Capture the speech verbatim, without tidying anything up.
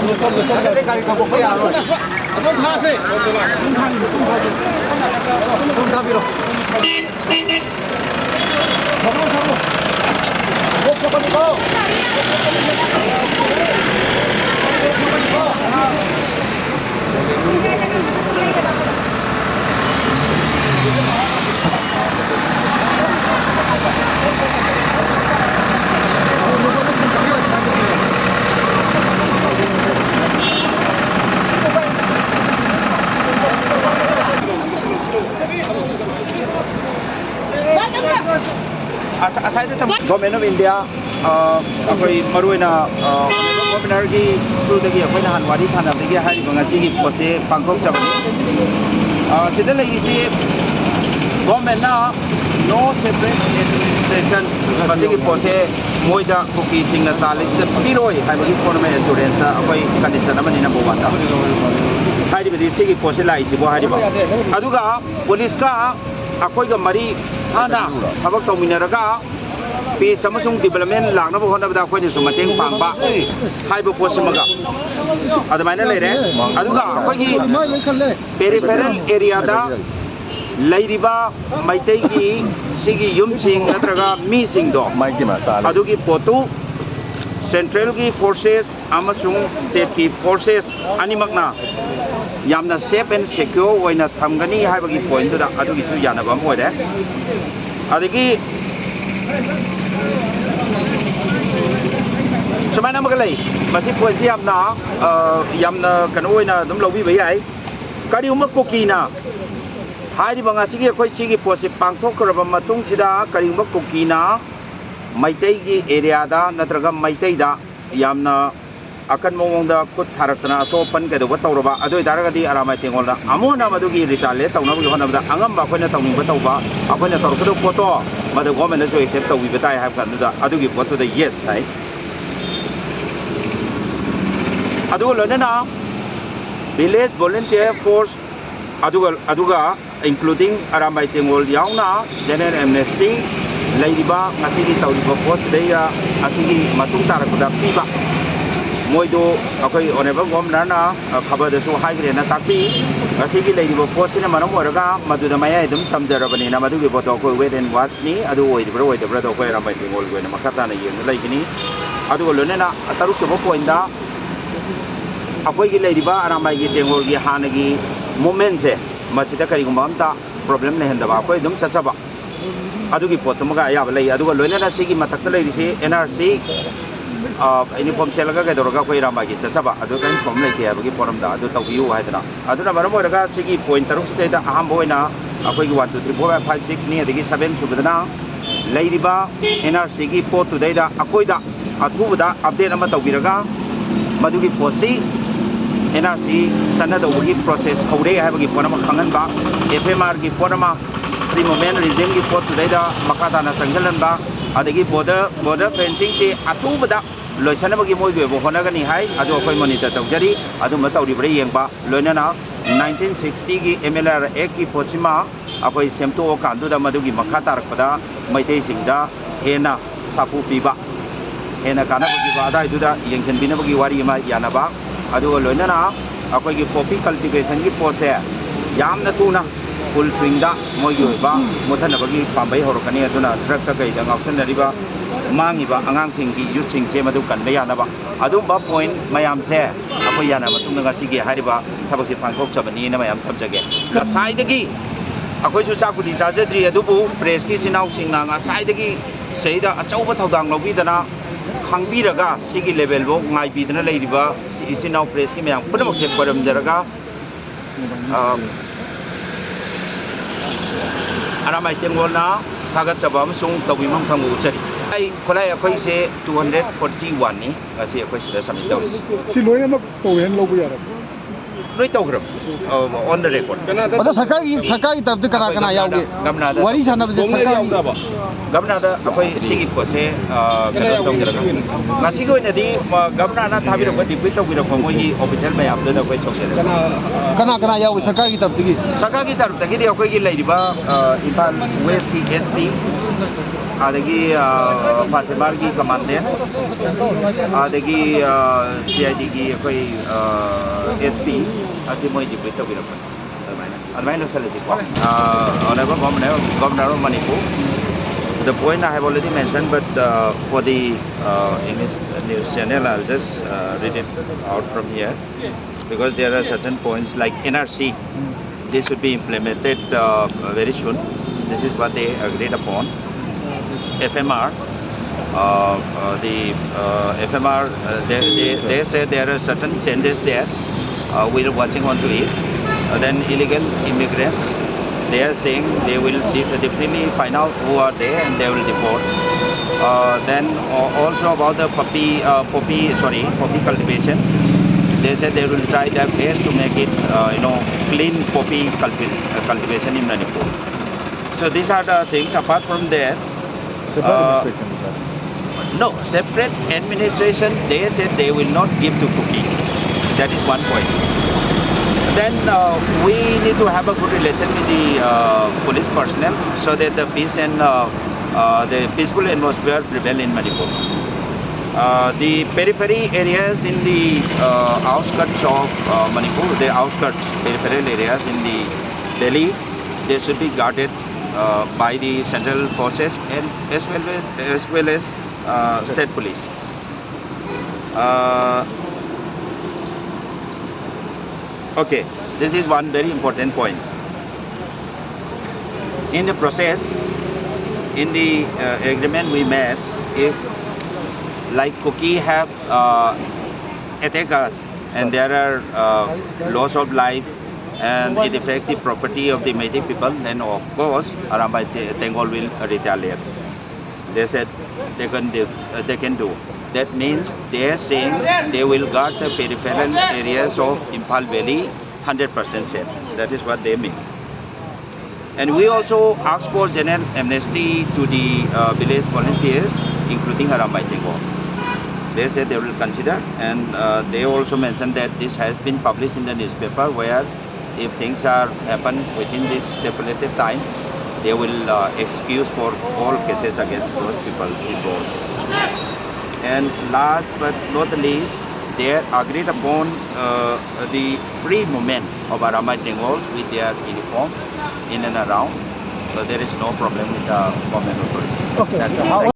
ꯅꯠꯇ꯭ꯔꯗꯤ ꯒꯥꯔꯤ ꯊꯧꯗꯣꯛꯄ ꯌꯥꯔꯣꯏ꯫ ꯑꯗꯨꯝ ꯊꯥꯁꯦ꯫ ꯑꯗꯨꯝ ꯊꯥꯕꯤꯔꯣ꯫ Government of India, ꯑ, ꯑꯩꯈꯣꯏ ꯃꯔꯨꯑꯣꯏꯅ, ꯑ, Governor-ꯒꯤ through-ꯗꯒꯤ ꯑꯩꯈꯣꯏ ꯅꯍꯥꯟ ꯋꯥꯔꯤ ꯁꯥꯟꯅꯕꯗꯒꯤ ꯍꯥꯏꯔꯤꯕ ꯉꯁꯤꯒꯤ ꯄꯣꯠꯁꯦ ꯄꯥꯡꯊꯣꯛꯆꯕꯅꯤ꯫ ꯑ, ꯁꯤꯗ ꯂꯩꯔꯤꯁꯤ government-ꯅ no separate administration, ꯃꯁꯤꯒꯤ ꯄꯣꯠꯁꯦ ꯃꯣꯏꯗ ꯀꯨꯀꯤꯁꯤꯡꯅ ꯇꯥꯜꯂꯤꯁꯤꯗ ꯄꯤꯔꯣꯏ ꯍꯥꯏꯕꯒꯤ formal assurance-ꯇ ꯑꯩꯈꯣꯏ condition ꯑꯃꯅꯤ number one-ꯗ꯫ ꯍꯥꯏꯔꯤꯕꯗꯤ ꯁꯤꯒꯤ ꯄꯣꯠꯁꯦ ꯂꯥꯛꯏꯁꯤꯕꯨ ꯍꯥꯏꯔꯤꯕ꯫ ꯑꯗꯨꯒ police-ꯀ ꯑꯩꯈꯣꯏꯒ ꯃꯔꯤ ꯊꯥꯅ ꯊꯕꯛ ꯇꯧꯃꯤꯟꯅꯔꯒ peace ꯑꯃꯁꯨꯡ development ꯂꯥꯛꯅꯕ ꯍꯣꯠꯅꯕꯗ ꯑꯩꯈꯣꯏꯅꯁꯨ ꯃꯇꯦꯡ ꯄꯥꯡꯕ ꯍꯥꯏꯕ ꯄꯣꯠꯁꯤꯃꯒ ꯑꯗꯨꯃꯥꯏꯅ ꯂꯩꯔꯦ꯫ ꯑꯗꯨꯒ ꯑꯩꯈꯣꯏꯒꯤ peripheral area-ꯗ ꯂꯩꯔꯤꯕ ꯃꯩꯇꯩꯒꯤ ꯁꯤꯒꯤ ꯌꯨꯝꯁꯤꯡ ꯅꯠꯇ꯭ꯔꯒ ꯃꯤꯁꯤꯡꯗꯣ, ꯑꯗꯨꯒꯤ ꯄꯣꯠꯇꯨ central-ꯒꯤ forces ꯑꯃꯁꯨꯡ state-ꯀꯤ forces ꯑꯅꯤꯃꯛꯅ ꯌꯥꯝꯅ safe and secure ꯑꯣꯏꯅ ꯊꯝꯒꯅꯤ ꯍꯥꯏꯕꯒꯤ point-ꯇꯨꯗ ꯑꯗꯨꯒꯤꯁꯨ ꯌꯥꯅꯕ ꯑꯃ ꯑꯣꯏꯔꯦ꯫ ꯑꯗꯒꯤ ꯁꯨꯃꯥꯏꯅ ꯑꯃꯒ ꯂꯩ, ꯃꯁꯤ point-ꯁꯤ ꯌꯥꯝꯅ, ꯑ, ꯌꯥꯝꯅ ꯀꯩꯅꯣ ꯑꯣꯏꯅ ꯑꯗꯨꯝ ꯂꯧꯕꯤꯕ ꯌꯥꯏ꯫ ꯀꯔꯤꯒꯨꯝꯕ ꯀꯨꯀꯤꯅ, ꯍꯥꯏꯔꯤꯕ ꯉꯁꯤꯒꯤ ꯑꯩꯈꯣꯏ ꯁꯤꯒꯤ ꯄꯣꯠꯁꯤ ꯄꯥꯡꯊꯣꯛꯈ꯭ꯔꯕ ꯃꯇꯨꯡꯁꯤꯗ, ꯀꯔꯤꯒꯨꯝꯕ ꯀꯨꯀꯤꯅ ꯃꯩꯇꯩꯒꯤ area-ꯗ ꯅꯠꯇ꯭ꯔꯒ ꯃꯩꯇꯩꯗ ꯌꯥꯝꯅ ꯑꯀꯟꯕ ꯃꯑꯣꯡꯗ ꯈꯨꯠ ꯊꯥꯔꯛꯇꯅ ꯑꯁꯣꯛ ꯑꯄꯟ ꯀꯩꯗꯧꯕ ꯇꯧꯔꯕ, ꯑꯗꯨ ꯑꯣꯏꯇꯥꯔꯒꯗꯤ ꯑꯔꯥꯃꯥꯏ ꯇꯦꯡꯒꯣꯜꯅ ꯑꯃꯨꯛ ꯍꯟꯅ ꯃꯗꯨꯒꯤ retaliate ꯇꯧꯅꯕꯒꯤ ꯍꯣꯠꯅꯕꯗ ꯑꯉꯝꯕ ꯑꯩꯈꯣꯏꯅ ꯇꯧꯅꯤꯡꯕ ꯇꯧꯕ, ꯑꯩꯈꯣꯏꯅ ꯇꯧꯔꯛꯀꯗꯕ ꯄꯣꯠꯇꯣ ꯃꯗꯨ government-ꯅꯁꯨ accept ꯇꯧꯕꯤꯕ ꯇꯥꯏ ꯍꯥꯏꯕ ꯀꯥꯟꯗꯨꯗ ꯑꯗꯨꯒꯤ ꯄꯣꯠꯇꯨꯗ yes ꯍꯥꯏ꯫ ꯑꯗꯨꯒ ꯂꯣꯏꯅꯅ village volunteer force ꯑꯗꯨꯒ, ꯑꯗꯨꯒ including ꯑꯔꯥꯝꯕꯥꯏ ꯇꯦꯡꯒꯣꯜ ꯌꯥꯎꯅ general amnesty ꯂꯩꯔꯤꯕ ꯉꯁꯤꯒꯤ ꯇꯧꯔꯤꯕ ꯄꯣꯠꯁꯤꯗꯩꯗ ꯑꯁꯤꯒꯤ ꯃꯇꯨꯡ ꯇꯥꯔꯛꯄꯗ ꯄꯤꯕ ꯃꯣꯏꯗꯨ ꯑꯩꯈꯣꯏ ꯑꯣꯅꯔꯦꯕꯜ ꯒꯣꯚꯔꯅꯔꯅ, ꯑ, ꯈꯕꯔꯗꯁꯨ ꯍꯥꯏꯈ꯭ꯔꯦꯅ ꯇꯥꯛꯄꯤ꯫ ꯉꯁꯤꯒꯤ ꯂꯩꯔꯤꯕ ꯄꯣꯠꯁꯤꯅ ꯃꯔꯝ ꯑꯣꯏꯔꯒ ꯃꯗꯨꯗ ꯃꯌꯥꯏ ꯑꯗꯨꯝ ꯆꯝꯖꯔꯕꯅꯤꯅ ꯃꯗꯨꯒꯤ ꯄꯣꯠꯇꯣ ꯑꯩꯈꯣꯏ wait and watchꯅꯤ꯫ ꯑꯗꯨ ꯑꯣꯏꯔꯤꯕ꯭ꯔꯥ ꯑꯣꯏꯗꯕ꯭ꯔꯥꯗꯣ ꯑꯩꯈꯣꯏ ꯑꯔꯥꯝꯕꯥꯏ ꯇꯦꯡꯒꯣꯜꯒꯤ ꯑꯣꯏꯅ ꯃꯈꯥ ꯇꯥꯅ ꯌꯦꯡꯗꯨꯅ ꯂꯩꯒꯅꯤ꯫ ꯑꯗꯨꯒ ꯂꯣꯏꯅꯅ ꯇꯔꯨꯛꯁꯨꯕ pointꯇ ꯑꯩꯈꯣꯏꯒꯤ ꯂꯩꯔꯤꯕ ꯑꯔꯥꯝꯕꯥꯏꯒꯤ ꯇꯦꯡꯒꯣꯜꯒꯤ ꯍꯥꯟꯅꯒꯤ movementꯁꯦ, ꯃꯁꯤꯗ ꯀꯔꯤꯒꯨꯝꯕ ꯑꯝꯇ problem ꯂꯩꯍꯟꯗꯕ, ꯑꯩꯈꯣꯏ ꯑꯗꯨꯝ ꯆꯠꯆꯕ, ꯑꯗꯨꯒꯤ ꯄꯣꯠꯇꯨꯃꯒ ꯑꯌꯥꯕ ꯂꯩ꯫ ꯑꯗꯨꯒ ꯂꯣꯏꯅꯅ ꯁꯤꯒꯤ ꯃꯊꯛꯇ ꯂꯩꯔꯤꯁꯤ N R C, ꯑ, uniform ꯁꯦꯠꯂꯒ ꯀꯩꯗꯧꯔꯒ ꯑꯩꯈꯣꯏ ꯑꯔꯥꯝꯕꯥꯏꯒꯤ ꯆꯠꯆꯕ, ꯑꯗꯨ ꯀꯔꯤꯝ problem ꯂꯩꯇꯦ ꯍꯥꯏꯕꯒꯤ ꯄꯣꯠ ꯑꯃꯗ ꯑꯗꯨ ꯇꯧꯕꯤꯌꯨ ꯍꯥꯏꯗꯅ꯫ ꯑꯗꯨꯅ ꯃꯔꯝ ꯑꯣꯏꯔꯒ ꯁꯤꯒꯤ point ꯇꯔꯨꯛꯁꯤꯗꯩꯗ ꯑꯍꯥꯟꯕ ꯑꯣꯏꯅ ꯑꯩꯈꯣꯏꯒꯤ one, two, three, four, five, sixꯅꯤ, ꯑꯗꯒꯤ seven ꯁꯨꯕꯗꯅ ꯂꯩꯔꯤꯕ N R Cꯒꯤ ꯄꯣꯠꯇꯨꯗꯩꯗ ꯑꯩꯈꯣꯏꯗ ꯑꯊꯨꯕꯗ update ꯑꯃ ꯇꯧꯕꯤꯔꯒ ꯃꯗꯨꯒꯤ ꯄꯣꯠꯁꯤ N R C ꯆꯠꯅꯗꯧꯕꯒꯤ process ꯍꯧꯔꯦ ꯍꯥꯏꯕꯒꯤ ꯄꯣꯠ ꯑꯃ ꯈꯪꯍꯟꯕ, F M Rꯒꯤ ꯄꯣꯠ ꯑꯃ, free movement regimeꯒꯤ ꯄꯣꯠꯇꯨꯗꯩꯗ ꯃꯈꯥ ꯇꯥꯅ ꯆꯪꯁꯤꯜꯍꯟꯕ, ꯑꯗꯒꯤ border, border fencingꯁꯤ ꯑꯊꯨꯕꯗ ꯂꯣꯏꯁꯤꯟꯅꯕꯒꯤ ꯃꯣꯏꯒꯤ ꯑꯣꯏꯕ ꯍꯣꯠꯅꯒꯅꯤ ꯍꯥꯏ꯫ ꯑꯗꯨ ꯑꯩꯈꯣꯏ monitor ꯇꯧꯖꯔꯤ꯫ ꯑꯗꯨꯝꯕ ꯇꯧꯔꯤꯕ꯭ꯔꯥ ꯌꯦꯡꯕ, ꯂꯣꯏꯅꯅ nineteen sixtyꯒꯤ M L R Actꯀꯤ ꯄꯣꯠꯁꯤꯃ ꯑꯩꯈꯣꯏ ꯁꯦꯝꯗꯣꯛꯑꯀꯥꯟꯗꯨꯗ ꯃꯗꯨꯒꯤ ꯃꯈꯥ ꯇꯥꯔꯛꯄꯗ ꯃꯩꯇꯩꯁꯤꯡꯗ ꯍꯦꯟꯅ ꯁꯥꯐꯨ ꯄꯤꯕ, ꯍꯦꯟꯅ ꯀꯥꯟꯅꯕ ꯄꯤꯕ, ꯑꯗꯥꯏꯗꯨꯗ ꯌꯦꯡꯁꯤꯟꯕꯤꯅꯕꯒꯤ ꯋꯥꯔꯤ ꯑꯃ ꯌꯥꯅꯕ꯫ ꯑꯗꯨꯒ ꯂꯣꯏꯅꯅ ꯑꯩꯈꯣꯏꯒꯤ poppy cultivationꯒꯤ ꯄꯣꯠꯁꯦ ꯌꯥꯝꯅ ꯊꯨꯅ full swingꯗ ꯃꯣꯏꯒꯤ ꯑꯣꯏꯕ ꯃꯨꯠꯊꯅꯕꯒꯤ ꯄꯥꯝꯕꯩ ꯍꯧꯔꯛꯀꯅꯤ꯫ ꯑꯗꯨꯅ drugꯇ ꯀꯩꯗ ꯉꯥꯎꯁꯟꯅꯔꯤꯕ, ꯃꯥꯡꯉꯤꯕ ꯑꯉꯥꯡꯁꯤꯡꯒꯤ, youthꯁꯤꯡꯁꯦ ꯃꯗꯨ ꯀꯟꯕ ꯌꯥꯅꯕ ꯑꯗꯨꯝꯕ point ꯃꯌꯥꯝꯁꯦ ꯑꯩꯈꯣꯏ ꯌꯥꯅ ꯃꯇꯨꯡꯗ ꯉꯁꯤꯒꯤ ꯍꯥꯏꯔꯤꯕ ꯊꯕꯛꯁꯦ ꯄꯥꯡꯊꯣꯛꯆꯕꯅꯤꯅ ꯃꯌꯥꯝ ꯊꯝꯖꯒꯦ꯫ ꯉꯁꯥꯏꯗꯒꯤ ꯑꯩꯈꯣꯏꯁꯨ ꯆꯥꯛꯄꯨꯗꯤ ꯆꯥꯖꯗ꯭ꯔꯤ, ꯑꯗꯨꯕꯨ pressꯀꯤ ꯏꯆꯤꯟ ꯏꯅꯥꯎꯁꯤꯡꯅ ꯉꯁꯥꯏꯗꯒꯤ ꯁꯤꯗꯩꯗ ꯑꯆꯧꯕ ꯊꯧꯗꯥꯡ ꯂꯧꯕꯤꯗꯅ, ꯈꯪꯕꯤꯔꯒ ꯁꯤꯒꯤ levelꯐꯥꯎ ꯉꯥꯏꯕꯤꯗꯅ ꯂꯩꯔꯤꯕ ꯁꯤ ꯏꯆꯤꯟ ꯏꯅꯥꯎ pressꯀꯤ ꯃꯌꯥꯝ ꯄꯨꯝꯅꯃꯛꯁꯦ ꯈꯣꯏꯔꯝꯖꯔꯒ, ꯑ, ꯑꯔꯥꯝꯕꯥꯏ ꯇꯦꯡꯒꯣꯜꯅ ꯊꯥꯒꯠꯆꯕ ꯑꯃꯁꯨꯡ ꯇꯧꯕꯤꯐꯝ ꯊꯝꯕ ꯎꯠꯆꯔꯤ꯫ ꯑꯩ ꯈꯨꯠꯂꯥꯏ ꯑꯩꯈꯣꯏꯁꯦ two hundred forty oneꯅꯤ ꯉꯁꯤ ꯑꯩꯈꯣꯏ ꯁꯤꯗ submit ꯇꯧꯔꯤꯁꯤ꯫ ꯁꯤ ꯂꯣꯏꯅꯃꯛ ꯇꯧꯔꯦꯅ ꯂꯧꯕ ꯌꯥꯔꯕ? ꯂꯣꯏ ꯇꯧꯈ꯭ꯔꯕ꯫ On the record. ꯑꯗꯣ ꯁꯔꯀꯥꯔꯒꯤ, ꯁꯔꯀꯥꯔꯒꯤ ꯇꯔꯞꯇ ꯀꯅꯥ ꯀꯅꯥ ꯌꯥꯎꯒꯦ? ꯒꯝꯂꯥꯗ ꯋꯥꯔꯤ ꯁꯥꯟꯅꯕꯁꯦ ꯁꯔꯀꯥꯔꯒꯤ ꯒꯝꯂꯥꯗ ꯑꯩꯈꯣꯏ ꯁꯤꯒꯤ ꯄꯣꯠꯁꯦ, ꯑ, ꯀꯩꯅꯣ ꯇꯧꯖꯔꯒ, ꯉꯁꯤꯒꯤ ꯑꯣꯏꯅꯗꯤ, ꯃ, ꯒꯝꯂꯥꯅ ꯊꯥꯕꯤꯔꯛꯄ, deploy ꯇꯧꯕꯤꯔꯛꯄ ꯃꯣꯏꯒꯤ official ꯃꯌꯥꯝꯗꯨꯗ ꯑꯩꯈꯣꯏ ꯇꯧꯖꯔꯒꯦ꯫ ꯀꯅꯥ ꯀꯅꯥ ꯌꯥꯎꯒꯦ ꯁꯔꯀꯥꯔꯒꯤ ꯇꯔꯞꯇꯒꯤ? ꯁꯔꯀꯥꯔꯒꯤ ꯇꯔꯞꯇꯒꯤꯗꯤ ꯑꯩꯈꯣꯏꯒꯤ ꯂꯩꯔꯤꯕ, ꯑ, ꯏꯝꯐꯥꯜ Westꯀꯤ S P, ꯑꯗꯒꯤ ꯐꯥꯁꯤꯃꯥꯔꯒꯤ ꯀꯃꯥꯟꯗꯦꯟ, ꯑꯗꯒꯤ ꯁꯤ ꯑꯥꯏ ꯗꯤꯒꯤ ꯑꯩꯈꯣꯏ ꯑꯦꯁ ꯄꯤ ꯑꯁꯤ ꯃꯣꯏ ꯗꯤꯄ꯭ꯌꯨꯠ ꯇꯧꯕꯤꯔꯛꯄꯅꯤ꯫ ꯑꯗꯨꯃꯥꯏꯅ ꯑꯗꯨꯃꯥꯏꯅ ꯂꯣꯏꯁꯤꯜꯂꯁꯤꯀꯣ꯫ Honorable Governor, Governor of Manipur, the point I have already mentioned, but uh, for the uh, English news channel, I'll just uh, read it out from here, because there are certain points like N R C, this should be implemented uh, very soon. This is what they agreed upon. F M R, uh, uh, the uh, F M R, uh, they, they, they say there are certain changes there. Uh, we're watching on to it. Uh, then illegal immigrants, they are saying they will de- definitely find out who are there and they will deport. Uh, then uh, also about the poppy, uh, poppy, sorry, poppy cultivation. They said they will try their best to make it, uh, you know, clean poppy culti- uh, cultivation in Manipur. So these are the things. Apart from there, Separate Uh, administration. No, separate administration, they said they will not give to Kuki. That is one point. Then uh, we need to have a good relation with the uh, police personnel so that the peace and uh, uh, the peaceful atmosphere prevail in Manipur. Uh, the periphery areas in the uh, outskirts of uh, Manipur, the outskirts, peripheral areas in the Delhi, they should be guarded uh, by the central forces and as well as, as well as uh, state police. Uh, okay, this is one very important point. In the process, in the uh, agreement we made, if like Kuki have uh, attack us and there are uh, loss of life and it affects the property of the Meitei people, then of course Arambai Te- Tenggol will retaliate. They said they can do. Uh, they can do. That means they are saying they will guard the peripheral areas of Imphal Valley one hundred percent safe. That is what they mean. And we also ask for general amnesty to the uh, village volunteers, including Arambai Tenggol. They said they will consider, and uh, they also mentioned that this has been published in the newspaper, where if things are happen within this stipulated time, They will uh, excuse for all cases against those people involved. And last but not the least, they agreed upon uh, the free movement of Arambai Tenggol with their uniform in and around. So there is no problem with the government authority. Okay. That's So all. how,